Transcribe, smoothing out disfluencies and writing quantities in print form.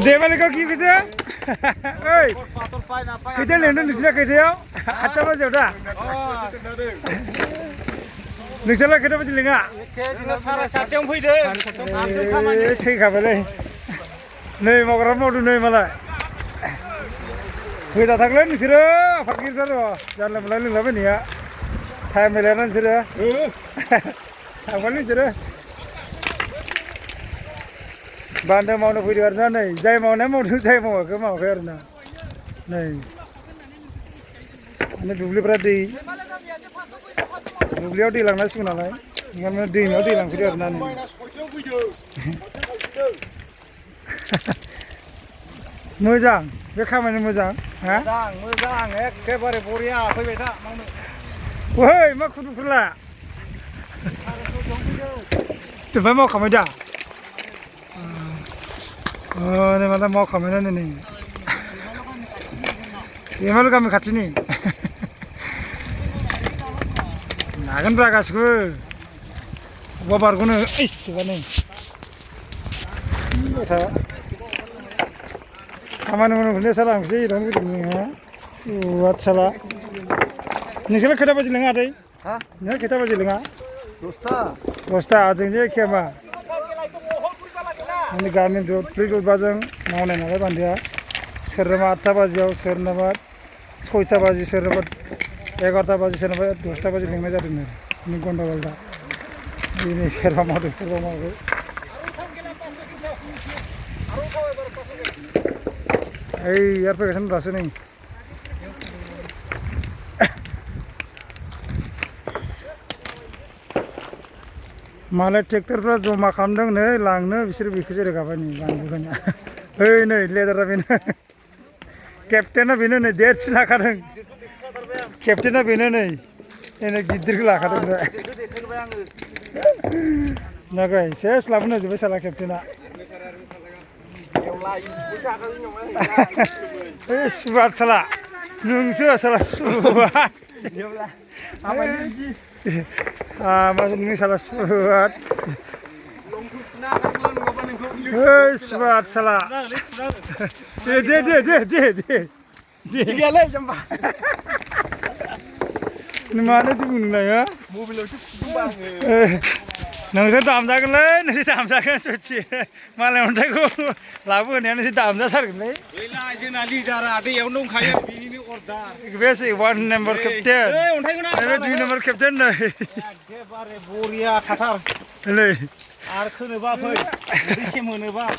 देवाली को की कुछ ओए किधर लेने निचले किधर आओ आता बस जोड़ा निचले किधर बस लेंगा ठीक है भाई नहीं मगर मोटू नहीं मला kita taklah ni sira, fakir sara, jangan melali lama ni ya. Saya melayan sira. Apa ni sira? Bandar mau nak pergi mana ni? Jai mau ni mau tu jai mau ke mau ke mana? Ni. Ini dubli berada. Dubli awak di lang nasi mana ni? Ingat mana di awak di lang pergi mana ni? Muzang, bekam mana muzang? Muzang, kebari boria, apa beda? Woi, mak kudu pula. Tu mau kamu dah? Oh, ni mana mau kamu ni? Ni mana kami kat sini? Nagan beragas ku. Babar ku ni, tu mana? Betul. Aman mana boleh salam sih, orang itu ni ha. Suat salah. Ni kalau kita baca lengan ada? Ha? Ni kita baca lengan. Dosta, ajeng je kiamah. Ini garmen tu, peluk bajang, mau ni nak bandia. Sermat apa jauh, sermat, soita baji sermat, egarta baji sermat, dosta baji lengan jadi ni. Ini konda walda. Ini sermat. Hey, यार Pay कैसे रास्ते नहीं माले tractor पर जो माकाम दंग ने लांगने बिसर बिखजे रे गाबानी लांगो गना hey नै लेदरा बेनो कैप्टेना बेनो नै देरस लाखादों कैप्टेना बेनो नै एने गिदिर लाखादों नागाय सेस लाबनो जोबे साला कैप्टेना Suat salah, nungsu salah suat. Masuk ni salah suat. Suat salah. Dia. Tiga lagi jambah. Ni mana tu pun ya? Mobil itu jambah. Nungsu tam jagan le, nungsu tam jagan cuci. Malah orang tu labu ni nungsu tam jagan le. Ila jenali jara ada yang nung kaya bini order. Biasa one number captain. Ini two number captain le. Kebari boria khatar. Le. Ar khune ba phai. Disi mone ba.